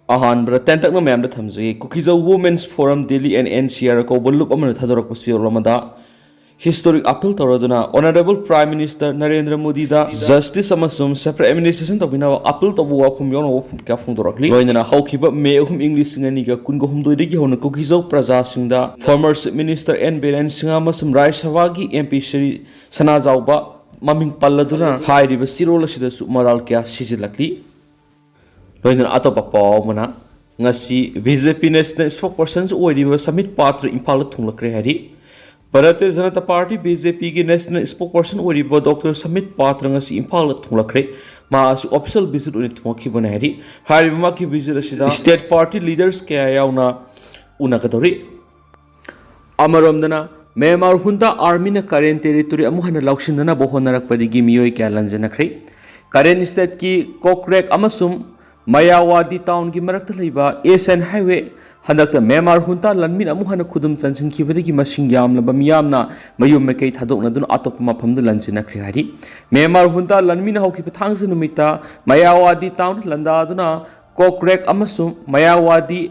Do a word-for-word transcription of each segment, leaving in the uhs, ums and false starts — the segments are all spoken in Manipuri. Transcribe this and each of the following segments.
ꯑꯍꯥꯟꯕꯗ ꯇꯦꯟꯇꯛꯅ ꯃꯌꯥꯝꯗ ꯊꯝꯖꯒꯦ꯫ Kukizou Women's Forum Delhi and N C R ꯀꯧꯕ ꯂꯨꯞ ꯑꯃꯅ ꯊꯥꯗꯣꯔꯛꯄ ꯆꯦꯔꯣꯜ ꯑꯃꯗ historic appeal ꯇꯧꯔꯗꯨꯅ Honourable Prime Minister Narendra ꯃꯣꯗꯤꯗ justice ꯑꯃꯁꯨꯡ separate administration ꯇꯧꯕꯤꯅꯕ appeal ꯇꯧꯕ ꯋꯥꯐꯝ ꯌꯥꯎꯅ ꯋꯥꯐꯝ ꯀꯌꯥ ꯐꯣꯡꯗꯣꯔꯛꯂꯤ꯫ ꯂꯣꯏꯅꯅ ꯍꯧꯈꯤꯕ ꯃꯦ ꯑꯍꯨꯝ, ꯏꯪ ꯂꯤꯁꯤꯡ ꯑꯅꯤꯒ ꯀꯨꯟꯒ ꯍꯨꯝꯗꯣꯏꯗꯒꯤ ꯍꯧꯅ Kukizou ꯄ꯭ꯔꯖꯥꯁꯤꯡꯗ former Chief Minister N Biren Singh ꯑꯃꯁꯨꯡ ꯔꯥꯖ꯭ꯌ ꯁꯚꯥꯒꯤ M P ꯁ꯭ꯔꯤ ꯁꯅꯥꯖꯥꯎꯕ ꯃꯃꯤꯡ ꯄꯜꯂꯗꯨꯅ ꯍꯥꯏꯔꯤꯕ ꯆꯦꯔꯣꯜ ꯑꯁꯤꯗꯁꯨ ꯃꯔꯥꯜ ꯀꯌꯥ ꯁꯤꯖꯤꯜꯂꯛꯂꯤ꯫ ꯂꯣꯏꯅꯅ ꯑꯇꯣꯞꯄ ꯄꯥꯎ ꯑꯃꯅ, ꯉꯁꯤ B J P National Spokesperson ꯑꯣꯏꯔꯤꯕ ꯁꯃꯤꯠ ꯄꯥꯇ꯭ꯔ ꯏꯝꯐꯥꯜꯗ ꯊꯨꯡꯂꯛꯈ꯭ꯔꯦ ꯍꯥꯏꯔꯤ꯫ Bharatiya Janata party, B J P ꯒꯤ National Spokesperson ꯑꯣꯏꯔꯤꯕ Doctor ꯁꯃꯤꯠ ꯄꯥꯇ꯭ꯔ ꯉꯁꯤ ꯏꯝꯐꯥꯜꯗ ꯊꯨꯡꯂꯛꯈ꯭ꯔꯦ꯫ ꯃꯍꯥꯛ ꯑꯁꯤ official visit ꯑꯣꯏꯅ ꯊꯨꯡꯂꯛꯈꯤꯕꯅꯦ ꯍꯥꯏꯔꯤ꯫ ꯍꯥꯏꯔꯤꯕ ꯃꯍꯥꯛꯀꯤ visit ꯑꯁꯤꯗ state party leaders ꯀꯌꯥ ꯌꯥꯎꯅ ꯎꯅꯒꯗꯧꯔꯤ꯫ ꯑꯃꯔꯣꯝꯗꯅ, ꯃ꯭ꯌꯥꯟꯃꯥꯔ junta armyꯅ Karen territory ꯑꯃꯨꯛ ꯍꯟꯅ ꯂꯧꯁꯤꯟꯅꯅꯕ ꯍꯣꯠꯅꯔꯛꯄꯗꯒꯤ ꯃꯤꯑꯣꯏ ꯀꯌꯥ ꯂꯟꯖꯟꯅꯈ꯭ꯔꯦ꯫ Karen stateꯀꯤ ꯀꯣꯀ꯭ꯔꯦꯛ ꯑꯃꯁꯨꯡ ꯃꯌꯥꯋꯥꯗꯤ townꯒꯤ ꯃꯔꯛꯇ ꯂꯩꯕ Asian highway ꯍꯟꯗꯛꯇ ꯃ꯭ꯌꯥꯟꯃꯥꯔ junta ꯂꯥꯟꯃꯤꯅ ꯑꯃꯨꯛ ꯍꯟꯅ ꯈꯨꯗꯨꯝ ꯆꯟꯁꯤꯟꯈꯤꯕꯗꯒꯤ ꯃꯁꯤꯡ ꯌꯥꯝꯂꯕ ꯃꯤꯌꯥꯝꯅ ꯃꯌꯨꯝ ꯃꯀꯩ ꯊꯥꯗꯣꯛꯅꯗꯨꯅ ꯑꯇꯣꯞꯄ ꯃꯐꯝꯗ ꯂꯟꯖꯤꯟꯅꯈ꯭ꯔꯦ ꯍꯥꯏꯔꯤ꯫ ꯃ꯭ꯌꯥꯟꯃꯥꯔ junta ꯂꯥꯟꯃꯤꯅ ꯍꯧꯈꯤꯕ ꯊꯥꯡꯖ ꯅꯨꯃꯤꯠꯇ ꯃꯌꯥꯋꯥꯗꯤ town ꯂꯥꯟꯗꯥꯗꯨꯅ ꯀꯣꯀ꯭ꯔꯦꯛ ꯑꯃꯁꯨꯡ ꯃꯌꯥꯋꯥꯗꯤ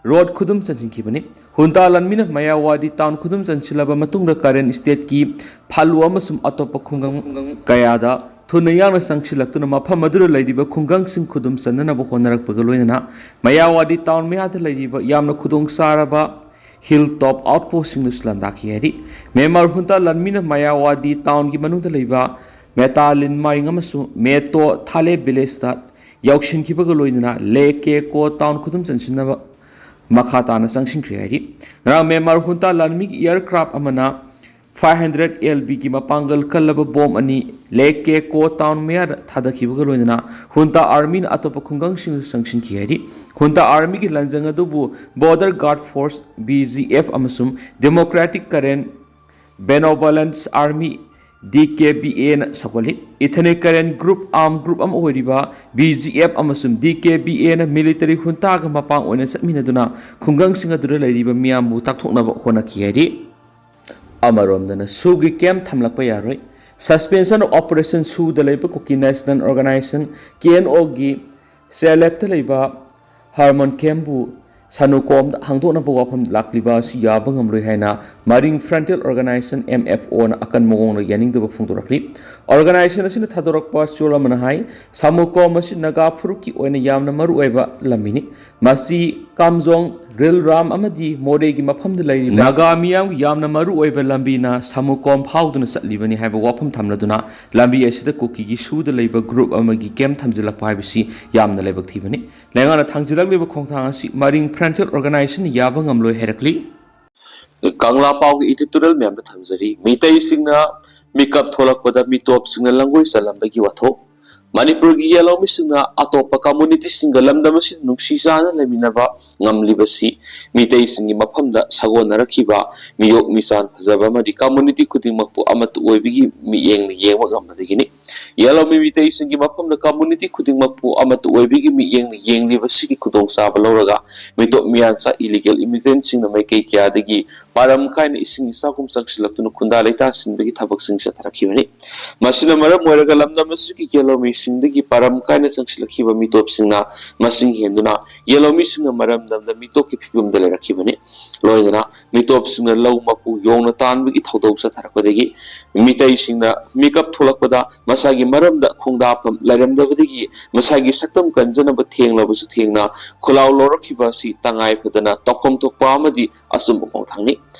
road ꯈꯨꯗꯨꯝ ꯆꯟꯁꯤꯟꯈꯤꯕꯅꯤ꯫ Junta ꯂꯥꯟꯃꯤꯅ ꯃꯌꯥꯋꯥꯗꯤ town ꯈꯨꯗꯨꯝ ꯆꯟꯁꯤꯜꯂꯕ ꯃꯇꯨꯡꯗ Karen stateꯀꯤ ꯐꯥꯂꯨ ꯑꯃꯁꯨꯡ ꯑꯇꯣꯞꯄ ꯈꯨꯡꯒꯪ ꯀꯌꯥꯗ ꯊꯨꯅ ꯌꯥꯡꯅ ꯆꯪꯁꯤꯜꯂꯛꯇꯨꯅ ꯃꯐꯝ ꯑꯗꯨꯗ ꯂꯩꯔꯤꯕ ꯈꯨꯡꯒꯪꯁꯤꯡ ꯈꯨꯗꯨꯝ ꯆꯟꯅꯅꯕ ꯍꯣꯠꯅꯔꯛꯄꯒ ꯂꯣꯏꯅꯅ ꯃꯌꯥꯋꯥꯗꯤ town ꯃꯌꯥꯗ ꯂꯩꯔꯤꯕ ꯌꯥꯝꯅ ꯈꯨꯗꯣꯡ ꯆꯥꯔꯕ hill top outpostꯁꯤꯡꯗꯁꯨ ꯂꯥꯟꯗꯥꯈꯤ ꯍꯥꯏꯔꯤ꯫ ꯃ꯭ꯌꯥꯟꯃꯥꯔ junta ꯂꯥꯟꯃꯤꯅ ꯃꯌꯥꯋꯥꯗꯤ townꯒꯤ ꯃꯅꯨꯡꯗ ꯂꯩꯕ ꯃꯦꯇꯥ ꯂꯤꯟꯃꯥꯏꯡ ꯑꯃꯁꯨꯡ ꯃꯦꯇꯣ ꯊꯥꯂꯦ villageꯇ ꯌꯥꯎꯁꯤꯟꯈꯤꯕꯒ ꯂꯣꯏꯅꯅ ꯂꯦ ꯀꯦ ꯀꯣ town ꯈꯨꯗꯨꯝ ꯆꯟꯁꯤꯟꯅꯕ ꯃꯈꯥ ꯇꯥꯅ ꯆꯪꯁꯤꯟꯈ꯭ꯔꯦ ꯍꯥꯏꯔꯤ꯫ ꯉꯔꯥꯡ ꯃ꯭ꯌꯥꯟꯃꯥꯔ junta ꯂꯥꯟꯃꯤꯒꯤ aircraft ꯑꯃꯅ five hundred L Bꯒꯤ ꯃꯄꯥꯡꯒꯜ ꯀꯜꯂꯕ bomb ꯑꯅꯤ ꯂꯦ ꯀꯦ ꯀꯣ town ꯃꯌꯥꯗ ꯊꯥꯗꯈꯤꯕꯒ ꯂꯣꯏꯅꯅ junta armyꯅ ꯑꯇꯣꯞꯄ ꯈꯨꯡꯒꯪꯁꯤꯡꯗꯁꯨ ꯆꯪꯁꯤꯟꯈꯤ ꯍꯥꯏꯔꯤ꯫ Junta armyꯒꯤ ꯂꯥꯟꯖꯪ ꯑꯗꯨꯕꯨ Border Guard Force, B G F, ꯑꯃꯁꯨꯡ Democratic Karen Benevolence Army, D K B Aꯅ ꯁꯧꯒꯠꯂꯤ꯫ Ethnic Karen group, armed group ꯑꯃ ꯑꯣꯏꯔꯤꯕ B G F ꯑꯃꯁꯨꯡ D K B Aꯅ military juntaꯒ ꯃꯄꯥꯡ ꯑꯣꯏꯅ ꯆꯠꯃꯤꯟꯅꯗꯨꯅ ꯈꯨꯡꯒꯪꯁꯤꯡ ꯑꯗꯨꯗ ꯂꯩꯔꯤꯕ ꯃꯤꯌꯥꯝꯕꯨ ꯇꯥꯛꯊꯣꯛꯅꯕ ꯍꯣꯠꯅꯈꯤ ꯍꯥꯏꯔꯤ꯫ ꯑꯃꯔꯣꯝꯗꯅ ꯁꯨꯒꯤ camp ꯊꯝꯂꯛꯄ ꯌꯥꯔꯣꯏ꯫ Suspension of Operation ꯁꯨꯗ ꯂꯩꯕ Kuki National Organisation, K N Oꯒꯤ ꯁꯦꯂꯦꯞꯇ ꯂꯩꯕ ꯍꯔꯃꯟ ꯈꯦꯝꯕꯨ ꯁꯥꯅꯨꯀꯣꯝꯗ ꯍꯥꯡꯗꯣꯛꯅꯕ ꯋꯥꯐꯝ ꯂꯥꯛꯂꯤꯕ ꯑꯁꯤ ꯌꯥꯕ ꯉꯝꯂꯣꯏ ꯍꯥꯏꯅ ꯃꯔꯤꯡ Frontier Organization, M F O, ꯅ ꯑꯀꯟꯕ ꯃꯑꯣꯡꯗ ꯌꯥꯅꯤꯡꯗꯕ ꯐꯣꯡꯗꯣꯔꯛꯂꯤ꯫ Organization ꯑꯁꯤꯅ ꯊꯥꯗꯣꯔꯛꯄ ꯆꯣꯜ ꯑꯃꯅ ꯍꯥꯏ, ꯁꯥꯃꯨꯀꯣꯝ ꯑꯁꯤ ꯅꯥꯒꯥ ꯐꯨꯔꯨꯞꯀꯤ ꯑꯣꯏꯅ ꯌꯥꯝꯅ ꯃꯔꯨꯑꯣꯏꯕ ꯂꯝꯕꯤꯅꯤ꯫ ꯃꯁꯤ ꯀꯥꯝꯖꯣꯡ, ꯔꯤꯜ ꯔꯥꯝ ꯑꯃꯗꯤ ꯃꯣꯔꯦꯒꯤ ꯃꯐꯝꯗ ꯂꯩꯔꯤꯕ ꯅꯥꯒꯥ ꯃꯤꯌꯥꯝꯒꯤ ꯌꯥꯝꯅ ꯃꯔꯨꯑꯣꯏꯕ ꯂꯝꯕꯤꯅ ꯁꯥꯃꯨꯀꯣꯝ ꯐꯥꯎꯗꯨꯅ ꯆꯠꯂꯤꯕꯅꯤ ꯍꯥꯏꯕ ꯋꯥꯐꯝ ꯊꯝꯂꯗꯨꯅ ꯂꯝꯕꯤ ꯑꯁꯤꯗ ꯀꯨꯀꯤꯒꯤ ꯁꯨꯗ ꯂꯩꯕ group ꯑꯃꯒꯤ camp ꯊꯝꯖꯤꯜꯂꯛꯄ ꯍꯥꯏꯕꯁꯤ ꯌꯥꯝꯅ ꯂꯥꯏꯕꯛ ꯊꯤꯕꯅꯤ꯫ ꯂꯩꯉꯥꯛꯅ ꯊꯥꯡꯖꯤꯜꯂꯛꯂꯤꯕ ꯈꯣꯡꯊꯥꯡ ꯑꯁꯤ ꯃꯔꯤꯡ Frontier Organization ꯌꯥꯕ ꯉꯝꯂꯣꯏ ꯍꯥꯏꯔꯛꯂꯤ꯫ ꯀꯪꯂꯥ ꯄꯥꯎꯒꯤ editorial ꯃꯌꯥꯝꯗ ꯊꯝꯖꯔꯤ꯫ ꯃꯤꯇꯩꯁꯤꯡꯅ ꯃꯤꯀꯞ ꯊꯣꯛꯂꯛꯄꯗ ꯃꯤꯇꯣꯞꯁꯤꯡꯅ ꯂꯪꯒꯣꯏ ꯆꯜꯂꯝꯕꯒꯤ ꯋꯥꯊꯣꯛ꯫ ꯃꯅꯤꯄꯨꯔꯒꯤ ꯌꯦꯜꯍꯧꯃꯤꯁꯤꯡꯅ ꯑꯇꯣꯞꯄ communityꯁꯤꯡꯒ ꯂꯝꯗꯝ ꯑꯁꯤꯗ ꯅꯨꯡꯁꯤ ꯆꯥꯟꯅꯅ ꯂꯩꯃꯤꯟꯅꯕ ꯉꯝꯂꯤꯕꯁꯤ ꯃꯤꯇꯩꯁꯤꯡꯒꯤ ꯃꯐꯝꯗ ꯁꯥꯒꯣꯟꯅꯔꯛꯈꯤꯕ ꯃꯤꯌꯣꯛ ꯃꯤꯆꯥꯟ ꯐꯖꯕ ꯑꯃꯗꯤ community ꯈꯨꯗꯤꯡꯃꯛꯄꯨ ꯑꯃꯠꯇ ꯑꯣꯏꯕꯒꯤ ꯃꯤꯠꯌꯦꯡꯅ ꯌꯦꯡꯕ ꯉꯝꯕꯗꯒꯤꯅꯤ꯫ ꯌꯦꯜꯍꯧꯃꯤ ꯃꯤꯇꯩꯁꯤꯡꯒꯤ ꯃꯐꯝꯗ community ꯈꯨꯗꯤꯡꯃꯛꯄꯨ ꯑꯃꯠꯇ ꯑꯣꯏꯕꯒꯤ ꯃꯤꯠꯌꯦꯡꯅ ꯌꯦꯡꯂꯤꯕꯁꯤꯒꯤ ꯈꯨꯗꯣꯡꯆꯥꯕ ꯂꯧꯔꯒ ꯃꯤꯇꯣꯞ ꯃꯤꯌꯥꯟꯆꯥ illegal immigrantꯁꯤꯡꯅ ꯃꯥꯏꯀꯩ ꯀꯌꯥꯗꯒꯤ ꯄꯥꯔꯝ ꯀꯥꯏꯅ ꯏꯁꯤꯡ ꯏꯆꯥꯎꯒꯨꯝ ꯆꯪꯁꯤꯜꯂꯛꯇꯨꯅ ꯈꯨꯟꯗꯥ ꯂꯩꯇꯥꯁꯤꯟꯕꯒꯤ ꯊꯕꯛꯁꯤꯡ ꯆꯠꯊꯔꯛꯈꯤꯕꯅꯤ꯫ ꯃꯁꯤꯅ ꯃꯔꯝ ꯑꯣꯏꯔꯒ ꯂꯝꯗꯝ ꯑꯁꯤꯒꯤ ꯌꯦꯜꯍꯧꯃꯤꯁꯤꯡꯗꯒꯤ ꯄꯥꯔꯝ ꯀꯥꯏꯅ ꯆꯪꯁꯤꯜꯂꯛꯈꯤꯕ ꯃꯤꯇꯣꯞꯁꯤꯡꯅ ꯃꯁꯤꯡ ꯍꯦꯟꯗꯨꯅ ꯌꯦꯜꯍꯧꯃꯤꯁꯤꯡꯅ ꯃꯔꯝꯗꯝꯗ ꯃꯤꯇꯣꯞꯀꯤ ꯐꯤꯕꯝꯗ ꯂꯩꯔꯛꯈꯤꯕꯅꯤ꯫ ꯂꯣꯏꯅꯅ ꯃꯤꯇꯣꯞꯁꯤꯡꯅ ꯂꯧ ꯃꯀꯨ ꯌꯣꯡꯅ ꯇꯥꯟꯕꯒꯤ ꯊꯧꯗꯧ ꯆꯠꯊꯔꯛꯄꯗꯒꯤ ꯃꯤꯇꯩꯁꯤꯡꯅ ꯃꯤꯀꯞ ꯊꯣꯛꯂꯛꯄꯗ ꯃꯁꯥꯒꯤ ꯃꯔꯝꯗ ꯈꯣꯡꯗꯥꯐꯝ ꯂꯩꯔꯝꯗꯕꯗꯒꯤ ꯃꯁꯥꯒꯤ ꯁꯛꯇꯝ ꯀꯟꯖꯅꯕ ꯊꯦꯡꯂꯕꯁꯨ ꯊꯦꯡꯅ ꯈꯨꯜꯂꯥꯎ ꯂꯧꯔꯛꯈꯤꯕ ꯑꯁꯤ ꯇꯉꯥꯏ ꯐꯗꯅ ꯇꯧꯐꯝ ꯊꯣꯛꯄ ꯑꯃꯗꯤ ꯑꯆꯨꯝꯕ ꯈꯣꯡꯊꯥꯡꯅꯤ꯫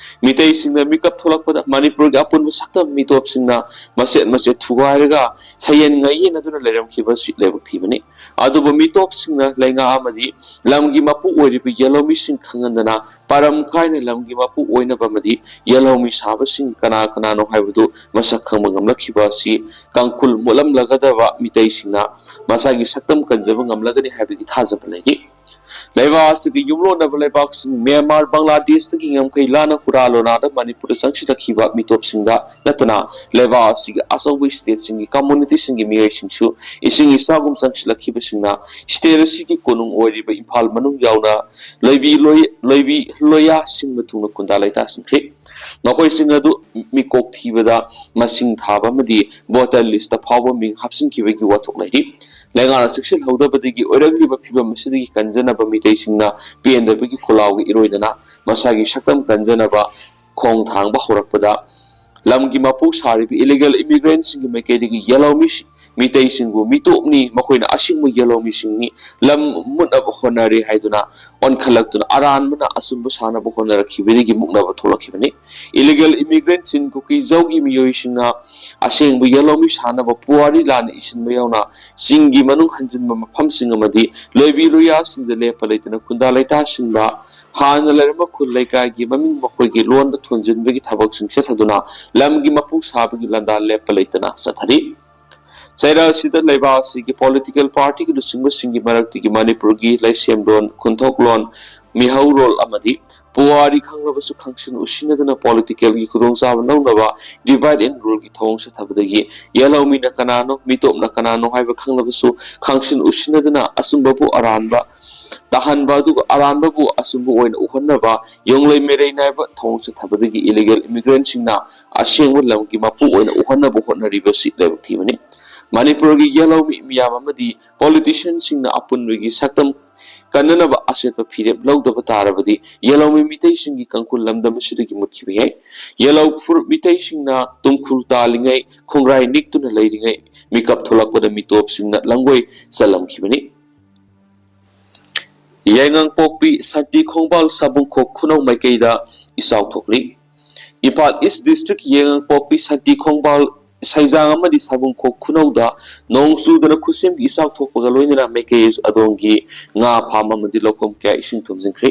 ꯃꯤꯇꯩꯁꯤꯡꯅ ꯃꯤꯀꯞ ꯊꯣꯛꯂꯛꯄꯗ ꯃꯅꯤꯄꯨꯔꯒꯤ ꯑꯄꯨꯟꯕ ꯁꯛꯇꯝ ꯃꯤꯇꯣꯞꯁꯤꯡꯅ ꯃꯆꯦꯠ ꯃꯆꯦꯠ ꯊꯨꯒꯥꯏꯔꯒ ꯁꯌꯦꯟ ꯉꯥꯌꯦꯟꯅꯗꯨꯅ ꯂꯩꯔꯝꯈꯤꯕ ꯑꯁꯤ ꯂꯥꯏꯕꯛ ꯊꯤꯕꯅꯤ꯫ ꯑꯗꯨꯕꯨ ꯃꯤꯇꯣꯞꯁꯤꯡꯅ ꯂꯩꯉꯥꯛ ꯑꯃꯗꯤ ꯂꯝꯒꯤ ꯃꯄꯨ ꯑꯣꯏꯔꯤꯕ ꯌꯦꯜꯍꯧꯃꯤꯁꯤꯡ ꯈꯪꯍꯟꯗꯅ ꯄꯥꯔꯝ ꯀꯥꯏꯅ ꯂꯝꯒꯤ ꯃꯄꯨ ꯑꯣꯏꯅꯕ ꯑꯃꯗꯤ ꯌꯦꯜꯍꯧꯃꯤ ꯁꯥꯕꯁꯤꯡ ꯀꯅꯥ ꯀꯅꯥꯅꯣ ꯍꯥꯏꯕꯗꯨ ꯃꯁꯛ ꯈꯪꯕ ꯉꯝꯂꯛꯈꯤꯕ ꯑꯁꯤ ꯀꯥꯡꯈꯨꯜ ꯃꯨꯠꯂꯝꯂꯒꯗꯕ ꯃꯤꯇꯩꯁꯤꯡꯅ ꯃꯁꯥꯒꯤ ꯁꯛꯇꯝ ꯀꯟꯖꯕ ꯉꯝꯂꯒꯅꯤ ꯍꯥꯏꯕꯒꯤ ꯊꯥꯖꯕ ꯂꯩꯔꯤ꯫ ꯂꯩꯕꯥꯛ ꯑꯁꯤꯒꯤ ꯌꯨꯝꯂꯣꯟꯅꯕ ꯂꯩꯕꯥꯛꯁꯤꯡ ꯃ꯭ꯌꯥꯟꯃꯥꯔ, ꯕꯪꯒ꯭ꯂꯥꯗꯦꯁꯇꯒꯤ ꯉꯝꯈꯩ ꯂꯥꯟꯅ ꯍꯨꯔꯥꯜꯂꯣꯅꯥꯗ ꯃꯅꯤꯄꯨꯔꯗ ꯆꯪꯁꯤꯜꯂꯛꯈꯤꯕ ꯃꯤꯇꯣꯞꯁꯤꯡꯗ ꯅꯠꯇꯅ ꯂꯩꯕꯥꯛ ꯑꯁꯤꯒꯤ ꯑꯆꯧꯕ stateꯁꯤꯡꯒꯤ communityꯁꯤꯡꯒꯤ ꯃꯤꯑꯣꯏꯁꯤꯡꯁꯨ ꯏꯁꯤꯡ ꯏꯆꯥꯎꯒꯨꯝ ꯆꯪꯁꯤꯜꯂꯛꯈꯤꯕꯁꯤꯡꯅ state ꯑꯁꯤꯒꯤ ꯀꯣꯅꯨꯡ ꯑꯣꯏꯔꯤꯕ ꯏꯝꯐꯥꯜ ꯃꯅꯨꯡ ꯌꯥꯎꯅ ꯂꯣꯏꯕꯤ ꯂꯣꯏ-, ꯂꯣꯏꯕꯤ ꯂꯣꯌꯥꯁꯤꯡ ꯃꯇꯨꯡꯗ ꯈꯨꯟꯗꯥ ꯂꯩꯇꯥꯁꯤꯟꯈ꯭ꯔꯤ꯫ ꯃꯈꯣꯏꯁꯤꯡ ꯑꯗꯨ ꯃꯤꯀꯣꯛ ꯊꯤꯕꯗ ꯃꯁꯤꯡ ꯊꯥꯕ ꯑꯃꯗꯤ voter listꯇ ꯐꯥꯎꯕ ꯃꯤꯡ ꯍꯥꯞꯆꯤꯟꯈꯤꯕꯒꯤ ꯋꯥꯊꯣꯛ ꯂꯩꯔꯤ꯫ ꯂꯩꯉꯥꯛꯅ ꯆꯦꯛꯁꯤꯜꯍꯧꯗꯕꯗꯒꯤ ꯑꯣꯏꯔꯛꯂꯤꯕ ꯐꯤꯕꯝ ꯑꯁꯤꯗꯒꯤ ꯀꯟꯖꯅꯕ ꯃꯤꯇꯩꯁꯤꯡꯅ ꯄꯦꯟꯗꯕꯒꯤ ꯈꯣꯜꯂꯥꯎꯒ ꯏꯔꯣꯏꯗꯅ ꯃꯁꯥꯒꯤ ꯁꯛꯇꯝ ꯀꯟꯖꯅꯕ ꯈꯣꯡ ꯊꯥꯡꯕ ꯍꯧꯔꯛꯄꯗ, ꯂꯝꯒꯤ ꯃꯄꯨ ꯁꯥꯔꯤꯕ ꯏꯂꯤꯒꯦꯜ ꯏꯃꯤꯒ꯭ꯔꯦꯟꯁꯤꯡꯒꯤ ꯃꯥꯏꯀꯩꯗꯒꯤ ꯌꯦꯜꯍꯧꯃꯤ ꯃꯤꯇꯩꯁꯤꯡꯕꯨ ꯃꯤꯇꯣꯞꯅꯤ, ꯃꯈꯣꯏꯅ ꯑꯁꯦꯡꯕ ꯌꯦꯜꯍꯧꯃꯤꯁꯤꯡꯅꯤ, ꯂꯝ ꯃꯨꯠꯅꯕ ꯍꯣꯠꯅꯔꯤ ꯍꯥꯏꯗꯨꯅ ꯑꯣꯟꯈꯠꯂꯛꯇꯨꯅ ꯑꯔꯥꯟꯕꯅ ꯑꯆꯨꯝꯕ ꯁꯥꯅꯕ ꯍꯣꯠꯅꯔꯛꯈꯤꯕꯗꯒꯤ ꯃꯨꯛꯅꯕ ꯊꯣꯛꯂꯛꯈꯤꯕꯅꯤ꯫ ꯏꯂꯤꯒꯦꯜ ꯏꯃꯤꯒ꯭ꯔꯦꯟꯁꯤꯡ ꯀꯨꯀꯤꯖꯧꯒꯤ ꯃꯤꯑꯣꯏꯁꯤꯡꯅ ꯑꯁꯦꯡꯕ ꯌꯦꯜꯍꯧꯃꯤ ꯁꯥꯅꯕ ꯄꯨꯋꯥꯔꯤ ꯂꯥꯟꯅ ꯏꯁꯤꯟꯕ ꯌꯥꯎꯅ ꯆꯤꯡꯒꯤ ꯃꯅꯨꯡ ꯍꯟꯖꯤꯟꯕ ꯃꯐꯝꯁꯤꯡ ꯑꯃꯗꯤ ꯂꯣꯏꯕꯤ ꯂꯣꯏꯌꯥꯁꯤꯡꯗ ꯂꯦꯞꯄ ꯂꯩꯇꯅ ꯈꯨꯟꯗꯥ ꯂꯩꯇꯥꯁꯤꯟꯕ, ꯍꯥꯟꯅ ꯂꯩꯔꯝꯕ ꯈꯨꯜ ꯂꯩꯀꯥꯏꯒꯤ ꯃꯃꯤꯡ ꯃꯈꯣꯏꯒꯤ ꯂꯣꯟꯗ ꯊꯣꯟꯖꯤꯟꯕꯒꯤ ꯊꯕꯛꯁꯤꯡ ꯆꯠꯊꯗꯨꯅ ꯂꯝꯒꯤ ꯃꯄꯨ ꯁꯥꯕꯒꯤ ꯂꯥꯟꯗꯥ ꯂꯦꯞꯄ ꯂꯩꯇꯅ ꯆꯠꯊꯔꯤ꯫ ꯆꯩꯔꯥꯛ ꯑꯁꯤꯗ ꯂꯩꯕꯥꯛ ꯑꯁꯤꯒꯤ ꯄꯣꯂꯤꯇꯤꯀꯦꯜ ꯄꯥꯔꯇꯤꯒꯤ ꯂꯨꯆꯤꯡꯕꯁꯤꯡꯒꯤ ꯃꯔꯛꯇꯒꯤ ꯃꯅꯤꯄꯨꯔꯒꯤ ꯂꯩꯁꯦꯝꯂꯣꯟ, ꯈꯨꯟꯊꯣꯛꯂꯣꯟ, ꯃꯤꯍꯧꯔꯣꯜ ꯑꯃꯗꯤ ꯄꯨꯋꯥꯔꯤ ꯈꯪꯂꯕꯁꯨ ꯈꯪꯁꯤꯟ ꯎꯁꯤꯟꯅꯗꯅ ꯄꯣꯂꯤꯇꯤꯀꯦꯜꯒꯤ ꯈꯨꯗꯣꯡꯆꯥꯕ ꯂꯧꯅꯕ ꯗꯤꯚꯥꯏꯠ ꯑꯦꯟ ꯔꯨꯜꯒꯤ ꯊꯧꯑꯣꯡ ꯆꯠꯊꯕꯗꯒꯤ ꯌꯦꯜꯍꯧꯃꯤꯅ ꯀꯅꯥꯅꯣ, ꯃꯤꯇꯣꯞꯅ ꯀꯅꯥꯅꯣ ꯍꯥꯏꯕ ꯈꯪꯂꯕꯁꯨ ꯈꯪꯁꯤꯟ ꯎꯁꯤꯟꯅꯗꯅ ꯑꯆꯨꯝꯕꯕꯨ ꯑꯔꯥꯟꯕ ꯇꯥꯍꯟꯕ ꯑꯗꯨꯒ ꯑꯔꯥꯟꯕꯕꯨ ꯑꯆꯨꯝꯕ ꯑꯣꯏꯅ ꯎꯍꯟꯅꯕ ꯌꯣꯡꯂꯩ ꯃꯩꯔꯩ ꯅꯥꯏꯕ ꯊꯧꯑꯣꯡ ꯆꯠꯊꯕꯗꯒꯤ ꯏꯂꯤꯒꯦꯜ ꯏꯃꯤꯒ꯭ꯔꯦꯟꯁꯤꯡꯅ ꯑꯁꯦꯡꯕ ꯂꯝꯒꯤ ꯃꯄꯨ ꯑꯣꯏꯅ ꯎꯍꯟꯅꯕ ꯍꯣꯠꯅꯔꯤꯕꯁꯤ ꯂꯥꯏꯕꯛ ꯊꯤꯕꯅꯤ꯫ ꯃꯅꯤꯄꯨꯔꯒꯤ ꯌꯦꯜꯍꯧꯃꯤ ꯃꯤꯌꯥꯝ ꯑꯃꯗꯤ ꯄꯣꯂꯤꯇꯤꯁꯤꯌꯟꯁꯤꯡꯅ ꯑꯄꯨꯟꯕꯒꯤ ꯁꯛꯇꯝ ꯀꯟꯅꯅꯕ ꯑꯆꯦꯠꯄ ꯐꯤꯔꯦꯞ ꯂꯧꯗꯕ ꯇꯥꯔꯕꯗꯤ ꯌꯦꯜꯍꯧꯃꯤ ꯃꯤꯇꯩꯁꯤꯡꯒꯤ ꯀꯪꯀꯨꯜ ꯂꯝꯗꯝ ꯑꯁꯤꯗꯒꯤ ꯃꯨꯠꯈꯤꯕ ꯌꯥꯏ꯫ ꯌꯦꯜꯍꯧ ꯐꯨꯔꯨꯞ ꯃꯤꯇꯩꯁꯤꯡꯅ ꯇꯨꯡꯈꯨꯜ ꯇꯥꯜꯂꯤꯉꯩ, ꯈꯣꯡꯒ꯭ꯔꯥꯏ ꯅꯤꯛꯇꯨꯅ ꯂꯩꯔꯤꯉꯩ, ꯃꯤꯀꯞ ꯊꯣꯛꯂꯛꯄꯗ ꯃꯤꯇꯣꯞꯁꯤꯡꯅ ꯂꯪꯒꯣꯏ ꯆꯜꯂꯝꯈꯤꯕꯅꯤ꯫ ꯌꯥꯏꯉꯪꯄꯣꯛꯄꯤ ꯁꯥꯟꯇꯤ ꯈꯣꯡꯕꯥꯜ ꯁꯥꯕꯨꯡꯈꯣꯛ ꯈꯨꯅꯧ ꯃꯥꯏꯀꯩꯗ ꯏꯆꯥꯎ ꯊꯣꯛꯂꯤ꯫ ꯏꯝꯐꯥꯜ ꯏꯁ ꯗꯤꯁꯇ꯭ꯔꯤꯛ ꯌꯥꯏꯉꯪꯄꯣꯛꯄꯤ ꯁꯥꯟꯇꯤ ꯈꯣꯡꯕꯥꯜ ꯁꯩꯖꯥꯡ ꯑꯃꯗꯤ ꯁꯥꯕꯨꯡꯈꯣꯛ ꯈꯨꯅꯧꯗ ꯅꯣꯡ ꯆꯨꯗꯨꯅ ꯈꯨꯠꯁꯦꯝꯒꯤ ꯏꯆꯥꯎ ꯊꯣꯛꯄꯒ ꯂꯣꯏꯅꯅ ꯃꯥꯏꯀꯩ ꯑꯗꯣꯝꯒꯤ ꯉꯥ ꯐꯥꯝ ꯑꯃꯗꯤ ꯂꯧꯐꯝ ꯀꯌꯥ ꯏꯁꯤꯡ ꯊꯨꯝꯖꯤꯟꯈ꯭ꯔꯦ꯫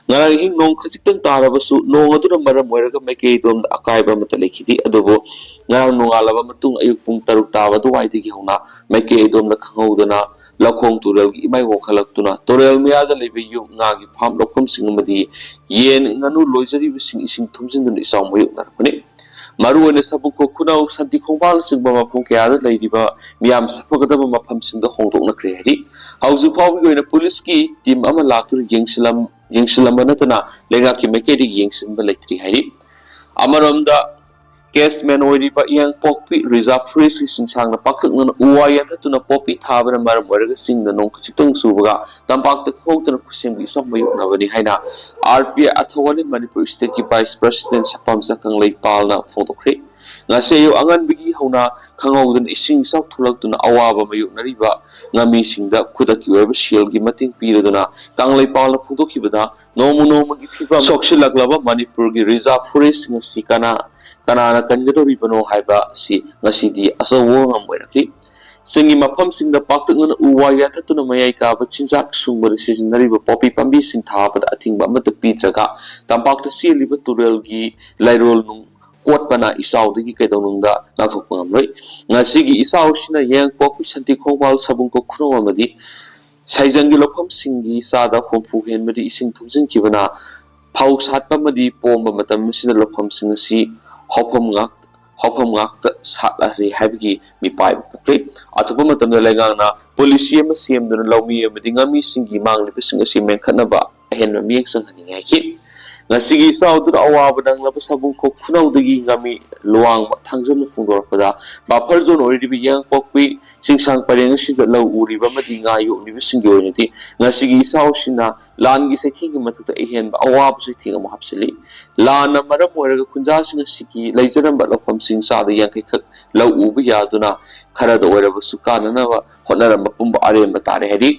ꯉꯔꯥꯡ ꯑꯍꯤꯡ ꯅꯣꯡ ꯈꯖꯤꯛꯇꯪ ꯇꯥꯔꯕꯁꯨ ꯅꯣꯡ ꯑꯗꯨꯅ ꯃꯔꯝ ꯑꯣꯏꯔꯒ ꯃꯥꯏꯀꯩ ꯑꯗꯣꯝꯗ ꯑꯀꯥꯏꯕ ꯑꯃꯠꯇ ꯂꯩꯈꯤꯗꯦ꯫ ꯑꯗꯨꯕꯨ ꯉꯔꯥꯡ ꯅꯣꯡꯉꯥꯜꯂꯕ ꯃꯇꯨꯡ ꯑꯌꯨꯛ ꯄꯨꯡ ꯇꯔꯨꯛ ꯇꯥꯕ ꯑꯗꯨꯋꯥꯏꯗꯒꯤ ꯍꯧꯅ ꯃꯥꯏꯀꯩ ꯑꯗꯣꯝꯗ ꯈꯪꯍꯧꯗꯅ ꯂꯧꯈꯣꯡ ꯇꯨꯔꯦꯜꯒꯤ ꯏꯃꯥꯏ ꯋꯥꯡꯈꯠꯂꯛꯇꯨꯅ ꯇꯨꯔꯦꯜ ꯃꯌꯥꯗ ꯂꯩꯕ ꯌꯨꯝ, ꯉꯥꯒꯤ ꯐꯥꯝ, ꯂꯧꯐꯝꯁꯤꯡ ꯑꯃꯗꯤ ꯌꯦꯟ, ꯉꯥꯅꯨ ꯂꯣꯏꯖꯔꯤꯕꯁꯤꯡ ꯏꯁꯤꯡ ꯊꯨꯝꯖꯤꯟꯗꯨꯅ ꯏꯆꯥꯎ ꯃꯥꯌꯣꯛꯅꯔꯛꯄꯅꯤ꯫ ꯃꯔꯨꯑꯣꯏꯅ ꯁꯥꯕꯨꯡꯈꯣꯛ ꯈꯨꯅꯧ, ꯁꯥꯟꯇꯤ ꯈꯣꯡꯕꯥꯜꯅꯆꯤꯡꯕ ꯃꯐꯝ ꯀꯌꯥꯗ ꯂꯩꯔꯤꯕ ꯃꯤꯌꯥꯝ ꯁꯥꯐꯒꯗꯕ ꯃꯐꯝꯁꯤꯡꯗ ꯍꯣꯡꯗꯣꯛꯅꯈ꯭ꯔꯦ ꯍꯥꯏꯔꯤ꯫ ꯍꯧꯖꯤꯛ ꯐꯥꯎꯕꯒꯤ ꯑꯣꯏꯅ ꯄꯨꯂꯤꯁꯀꯤ ꯇꯤꯝ ꯑꯃ ꯂꯥꯛꯇꯨꯅ ꯌꯦꯡꯁꯤꯜꯂꯝ-, ꯌꯦꯡꯁꯤꯜꯂꯝꯕ ꯅꯠꯇꯅ ꯂꯩꯉꯥꯛꯀꯤ ꯃꯥꯏꯀꯩꯗꯒꯤ ꯌꯦꯡꯁꯤꯟꯕ ꯂꯩꯇ꯭ꯔꯤ ꯍꯥꯏꯔꯤ꯫ ꯑꯃꯔꯣꯝꯗ ꯀꯦꯁꯃꯦꯟ ꯑꯣꯏꯔꯤꯕ ꯏꯌꯥꯡꯄꯣꯛꯄꯤ ꯔꯤꯖꯥꯔꯚ ꯐꯣꯔꯦꯁꯀꯤ ꯁꯤꯡꯁꯥꯡꯅ ꯄꯥꯛꯇꯛꯅꯅ ꯎ ꯋꯥ ꯌꯥꯟꯊꯠꯇꯨꯅ ꯄꯣꯄꯤ ꯊꯥꯕꯅ ꯃꯔꯝ ꯑꯣꯏꯔꯒ ꯆꯤꯡꯗ ꯅꯣꯡ ꯈꯖꯤꯛꯇꯪ ꯆꯨꯕꯒ ꯇꯝꯄꯥꯛꯇ ꯈꯨꯍꯧꯗꯅ ꯈꯨꯠꯁꯦꯝꯒꯤ ꯏꯆꯥꯎ ꯃꯥꯌꯣꯛꯅꯕꯅꯤ ꯍꯥꯏꯅ ꯑꯥꯔ ꯄꯤ ꯑꯥꯏ ꯑꯊꯧꯕ ꯃꯅꯤꯄꯨꯔ ꯁ꯭ꯇꯦꯠꯀꯤ ꯚꯥꯏꯁ ꯄ꯭ꯔꯁꯤꯗꯦꯟ ꯁꯛꯄꯝ ꯁꯛꯀꯪꯂꯩ ꯄꯥꯜꯅ ꯐꯣꯡꯗꯣꯛꯈ꯭ꯔꯦ꯫ ꯉꯁꯤ ꯑꯌꯨꯛ ꯑꯉꯟꯕꯒꯤ ꯍꯧꯅ ꯈꯪꯍꯧꯗꯅ ꯏꯁꯤꯡ ꯏꯆꯥꯎ ꯊꯣꯛꯂꯛꯇꯨꯅ ꯑꯋꯥꯕ ꯃꯥꯌꯣꯛꯅꯔꯤꯕ ꯉꯥꯃꯤꯁꯤꯡꯗ ꯈꯨꯗꯛꯀꯤ ꯑꯣꯏꯕ ꯁꯦꯜꯒꯤ ꯃꯇꯦꯡ ꯄꯤꯔꯗꯨꯅ ꯀꯪꯂꯩꯄꯥꯛꯅ ꯐꯣꯡꯗꯣꯛꯈꯤꯕꯗ, ꯅꯣꯡꯃ ꯅꯣꯡꯃꯒꯤ ꯐꯤꯕꯝ ꯁꯣꯛꯁꯤꯜꯂꯛꯂꯕ ꯃꯅꯤꯄꯨꯔꯒꯤ ꯔꯤꯖꯥꯔꯚ ꯐꯣꯔꯦꯁꯁꯤꯡ ꯑꯁꯤ ꯀꯅꯥ ꯀꯅꯥꯅ ꯀꯟꯒꯗꯧꯔꯤꯕꯅꯣ ꯍꯥꯏꯕ ꯑꯁꯤ ꯉꯁꯤꯗꯤ ꯑꯆꯧꯕ ꯋꯥꯐꯝ ꯑꯣꯏꯔꯛꯂꯤ꯫ ꯆꯤꯡꯒꯤ ꯃꯐꯝꯁꯤꯡꯗ ꯄꯥꯛꯇꯛꯅꯅ ꯎ ꯋꯥ ꯌꯥꯟꯊꯠꯇꯨꯅ ꯃꯌꯥꯏ ꯀꯥꯕ ꯆꯤꯟꯖꯥꯛ ꯁꯨꯡꯕꯗ ꯁꯤꯖꯤꯟꯅꯔꯤꯕ ꯄꯣꯄꯤ ꯄꯥꯝꯕꯤꯁꯤꯡ ꯊꯥꯕꯗ ꯑꯊꯤꯡꯕ ꯑꯃꯠꯇ ꯄꯤꯗ꯭ꯔꯒ, ꯇꯝꯄꯥꯛꯇ ꯆꯦꯜꯂꯤꯕ ꯇꯨꯔꯦꯜꯒꯤ ꯂꯩꯔꯣꯜ ꯅꯨꯡ ꯀꯣꯠꯄꯅ ꯏꯆꯥꯎꯗꯒꯤ ꯀꯩꯗꯧꯅꯨꯡꯗ ꯉꯥꯛꯊꯣꯛꯄ ꯉꯝꯂꯣꯏ꯫ ꯉꯁꯤꯒꯤ ꯏꯆꯥꯎꯁꯤꯅ ꯌꯥꯏꯉꯪꯄꯣꯛꯄꯤ ꯁꯟꯇꯤ ꯈꯣꯡꯕꯥꯜ ꯁꯥꯕꯨꯡꯈꯣꯛ ꯈꯨꯅꯧ ꯑꯃꯗꯤ ꯁꯥꯏꯖꯪꯒꯤ ꯂꯧꯐꯝꯁꯤꯡꯒꯤ ꯆꯥꯗ ꯍꯨꯝꯐꯨ ꯍꯦꯟꯕꯗꯤ ꯏꯁꯤꯡ ꯊꯨꯝꯖꯤꯟꯈꯤꯕꯅ ꯐꯧ ꯁꯥꯠꯄ ꯑꯃꯗꯤ ꯄꯣꯝꯕ ꯃꯇꯝ ꯑꯁꯤꯗ ꯂꯧꯐꯝꯁꯤꯡ ꯑꯁꯤ ꯍꯧꯐꯝ ꯉꯥꯛ-, ꯍꯧꯐꯝ ꯉꯥꯛꯇ ꯁꯥꯠꯂꯔꯦ ꯍꯥꯏꯕꯒꯤ ꯃꯤꯄꯥꯏꯕ ꯄꯣꯛꯂꯤ꯫ ꯑꯇꯣꯞꯄ ꯃꯇꯝꯗ ꯂꯩꯉꯥꯛꯅ ꯄꯣꯂꯤꯁꯤ ꯑꯃ ꯁꯦꯝꯗꯨꯅ ꯂꯧꯃꯤ ꯑꯃꯗꯤ ꯉꯥꯃꯤꯁꯤꯡꯒꯤ ꯃꯥꯡꯂꯤꯕꯁꯤꯡ ꯑꯁꯤ ꯃꯦꯟꯈꯠꯅꯕ ꯑꯍꯦꯟꯕ ꯃꯤꯠꯌꯦꯡ ꯆꯪꯍꯟꯅꯤꯡꯉꯤ ꯍꯥꯏꯈꯤ꯫ ꯉꯁꯤꯒꯤ ꯏꯆꯥꯎꯗꯨꯅ ꯑꯋꯥꯕ ꯅꯪꯂꯕ ꯁꯥꯕꯨꯡꯈꯣꯛ ꯈꯨꯅꯧꯗꯒꯤ ꯉꯥꯃꯤ ꯂꯨꯋꯥꯡꯕ ꯊꯥꯡꯖꯝꯅ ꯐꯣꯡꯗꯣꯔꯛꯄꯗ, ꯕꯐꯔ ꯖꯣꯟ ꯑꯣꯏꯔꯤꯕ ꯌꯥꯏꯉꯪꯄꯣꯛꯄꯤ ꯆꯤꯡꯁꯥꯡ ꯄꯔꯦꯡ ꯑꯁꯤꯗ ꯂꯧ ꯎꯔꯤꯕ ꯑꯃꯗꯤ ꯉꯥ ꯌꯣꯛꯂꯤꯕꯁꯤꯡꯒꯤ ꯑꯣꯏꯅꯗꯤ ꯉꯁꯤꯒꯤ ꯏꯆꯥꯎꯁꯤꯅ ꯂꯥꯟꯒꯤ ꯆꯩꯊꯦꯡꯒꯤ ꯃꯊꯛꯇ ꯑꯍꯦꯟꯕ ꯑꯋꯥꯕ ꯆꯩꯊꯦꯡ ꯑꯃ ꯍꯥꯞꯆꯤꯜꯂꯤ꯫ ꯂꯥꯟꯅ ꯃꯔꯝ ꯑꯣꯏꯔꯒ ꯈꯨꯟꯖꯥꯁꯤꯡ ꯑꯁꯤꯒꯤ ꯂꯩꯖꯔꯝꯕ ꯂꯧꯐꯝꯁꯤꯡ ꯆꯥꯗ ꯌꯥꯡꯈꯩ ꯈꯛ ꯂꯧ ꯎꯕ ꯌꯥꯗꯨꯅ ꯈꯔꯗ ꯑꯣꯏꯔꯕꯁꯨ ꯀꯥꯟꯅꯅꯕ ꯍꯣꯠꯅꯔꯝꯕ ꯄꯨꯝꯕ ꯑꯔꯦꯝꯕ ꯇꯥꯔꯦ ꯍꯥꯏꯔꯤ꯫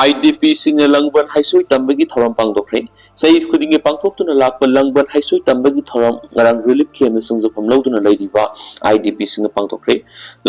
ꯑꯥꯏ ꯗꯤ ꯄꯤꯁꯤꯡꯅ ꯂꯪꯕꯟ ꯍꯩꯁꯣꯏ ꯇꯝꯕꯒꯤ ꯊꯧꯔꯝ ꯄꯥꯡꯊꯣꯛꯈ꯭ꯔꯦ꯫ ꯆꯍꯤ ꯈꯨꯗꯤꯡꯒꯤ ꯄꯥꯡꯊꯣꯛꯇꯨꯅ ꯂꯥꯛꯄ ꯂꯪꯕꯟ ꯍꯩꯁꯣꯏ ꯇꯝꯕꯒꯤ ꯊꯧꯔꯝ ꯉꯔꯥꯡ ꯔꯤꯂꯤꯐ ꯀꯦꯝꯗ ꯆꯪꯖꯐꯝ ꯂꯧꯗꯨꯅ ꯂꯩꯔꯤꯕ ꯑꯥꯏ ꯗꯤ ꯄꯤꯁꯤꯡꯅ ꯄꯥꯡꯊꯣꯛꯈ꯭ꯔꯦ꯫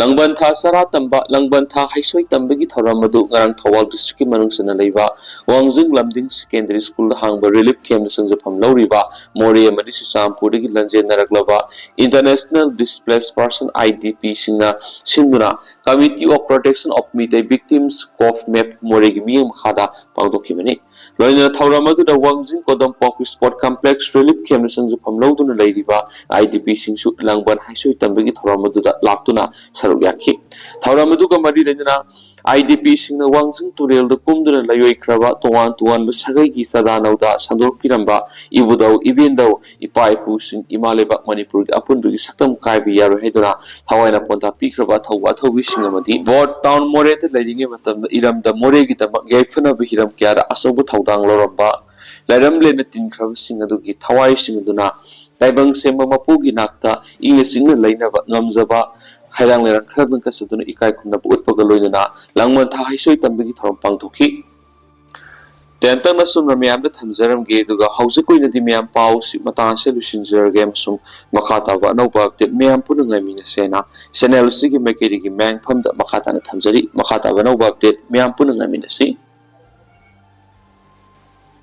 ꯂꯪꯕꯟ ꯊꯥ ꯆꯔꯥ ꯇꯝꯕ, ꯂꯪꯕꯟ ꯊꯥ ꯍꯩꯁꯣꯏ ꯇꯝꯕꯒꯤ ꯊꯧꯔꯝ ꯑꯗꯨ ꯉꯔꯥꯡ ꯊꯧꯕꯥꯜ ꯗꯤꯁꯇ꯭ꯔꯤꯛꯀꯤ ꯃꯅꯨꯡ ꯆꯟꯅ ꯂꯩꯕ ꯋꯥꯡꯖꯤꯡ ꯂꯝꯗꯤꯡ ꯁꯦꯀꯦꯟꯗꯔꯤ ꯁ꯭ꯀꯨꯜꯗ ꯍꯥꯡꯕ ꯔꯤꯂꯤꯐ ꯀꯦꯝꯗ ꯆꯪꯖꯐꯝ ꯂꯧꯔꯤꯕ ꯃꯣꯔꯦ ꯑꯃꯗꯤ ꯆꯨꯔꯆꯥꯟꯄꯨꯔꯗꯒꯤ ꯂꯟꯖꯦꯟꯅꯔꯛꯂꯕ international displace person, I D ꯄꯤꯁꯤꯡꯅ ꯁꯤꯟꯗꯨꯅ Committee of Protection of Meitei Victims, ꯀꯣꯞꯃꯦꯞ, ꯃꯣꯔꯦꯒꯤ ꯃꯤꯠꯌꯦꯡ ꯃꯈꯥꯗ ꯄꯥꯡꯊꯣꯛꯈꯤꯕꯅꯤ꯫ ꯂꯣꯏꯅꯅ ꯊꯧꯔꯝ ꯑꯗꯨꯗ ꯋꯥꯡꯖꯤꯡ ꯀꯣꯗꯝꯄꯥꯛꯄꯤ ꯁ꯭ꯄꯣꯔꯠ ꯀꯝꯄ꯭ꯂꯦꯛꯁ ꯔꯤꯂꯤꯐ ꯀꯦꯝꯗ ꯆꯪꯖꯐꯝ ꯂꯧꯗꯨꯅ ꯂꯩꯔꯤꯕ ꯑꯥꯏ ꯗꯤ ꯄꯤꯁꯤꯡꯁꯨ ꯂꯪꯕꯟ ꯍꯩꯁꯣꯏ ꯇꯝꯕꯒꯤ ꯊꯧꯔꯝ ꯑꯗꯨꯗ ꯂꯥꯛꯇꯨꯅ ꯁꯔꯨꯛ ꯌꯥꯈꯤ꯫ ꯊꯧꯔꯝ ꯑꯗꯨꯒ ꯃꯔꯤ ꯂꯩꯅꯅ ꯑꯥꯏ ꯗꯤ ꯄꯤꯁꯤꯡꯅ ꯋꯥꯡꯖꯤꯡ ꯇꯨꯔꯦꯜꯗ ꯀꯨꯝꯗꯨꯅ ꯂꯩꯔꯣꯏꯈ꯭ꯔꯕ ꯇꯣꯉꯥꯟ ꯇꯣꯉꯥꯟꯕ ꯁꯥꯒꯩꯒꯤ ꯆꯥꯗꯥ ꯅꯧꯗꯥ ꯁꯟꯗꯣꯛꯄꯤꯔꯝꯕ ꯏꯕꯨꯙꯧ ꯏꯕꯦꯟꯙꯧ ꯏꯄꯥ ꯏꯄꯨꯁꯤꯡ ꯏꯃꯥ ꯂꯩꯕꯥꯛ ꯃꯅꯤꯄꯨꯔꯒꯤ ꯑꯄꯨꯟꯕꯒꯤ ꯁꯛꯇꯝ ꯀꯥꯏꯕ ꯌꯥꯔꯣꯏ ꯍꯥꯏꯗꯨꯅ ꯊꯋꯥꯏꯅ ꯄꯣꯟꯊꯥ ꯄꯤꯈ꯭ꯔꯕ ꯑꯊꯧꯕ ꯑꯊꯧꯕꯤꯁꯤꯡ ꯑꯃꯗꯤ ꯕꯣꯔꯗ ꯇꯥꯎꯟ ꯃꯣꯔꯦꯗ ꯂꯩꯔꯤꯉꯩ ꯃꯇꯝꯗ ꯏꯔꯝꯗꯝ ꯃꯣꯔꯦꯒꯤꯗꯃꯛ ꯌꯥꯏꯐꯅꯕ ꯍꯤꯔꯝ ꯀꯌꯥꯗ ꯑꯆꯧꯕ ꯊꯧꯗꯥꯡ ꯂꯧꯔꯝꯕ ꯂꯩꯔꯝꯂꯦꯟꯅ ꯇꯤꯟꯈ꯭ꯔꯕꯁꯤꯡ ꯑꯗꯨꯒꯤ ꯊꯋꯥꯏꯁꯤꯡ ꯑꯗꯨꯅ ꯇꯥꯏꯕꯪ ꯁꯦꯝꯕ ꯃꯄꯨꯒꯤ ꯅꯥꯛꯇ ꯏꯪꯅ ꯆꯤꯛꯅ ꯂꯩꯅꯕ ꯉꯝꯖꯕ ꯍꯩꯔꯥꯡ ꯂꯩꯔꯥꯡ ꯈꯔ ꯀꯠꯆꯗꯨꯅ ꯏꯀꯥꯏ ꯈꯨꯝꯅꯕ ꯎꯠꯄꯒ ꯂꯣꯏꯅꯅ ꯂꯥꯡꯕꯟ ꯊꯥ ꯍꯩꯁꯣꯏ ꯇꯝꯕꯒꯤ ꯊꯧꯔꯝ ꯄꯥꯡꯊꯣꯛꯈꯤ꯫ ꯇꯦꯟꯇꯛꯅ ꯁꯨꯝꯅ ꯃꯌꯥꯝꯗ ꯊꯝꯖꯔꯝꯒꯦ, ꯑꯗꯨꯒ ꯍꯧꯖꯤꯛ ꯑꯣꯏꯅꯗꯤ ꯃꯌꯥꯝ ꯄꯥꯎꯁꯤ ꯃꯇꯥꯡ ꯑꯁꯤꯗ ꯂꯣꯏꯁꯤꯟꯖꯔꯒꯦ ꯑꯃꯁꯨꯡ ꯃꯈꯥ ꯇꯥꯕ ꯑꯅꯧꯕ ꯑꯞꯗꯦꯠ ꯃꯌꯥꯝ ꯄꯨꯟꯅ ꯉꯥꯏꯃꯤꯟꯅꯁꯦꯅ ꯆꯦꯅꯦꯜ ꯑꯁꯤꯒꯤ ꯃꯥꯏꯀꯩꯗꯒꯤ ꯃꯌꯥꯝꯐꯝꯗ ꯃꯈꯥ ꯇꯥꯅ ꯊꯝꯖꯔꯤ꯫ ꯃꯈꯥ ꯇꯥꯕ ꯑꯅꯧꯕ ꯑꯞꯗꯦꯠ ꯃꯌꯥꯝ ꯄꯨꯟꯅ ꯉꯥꯏꯃꯤꯟꯅꯁꯤ꯫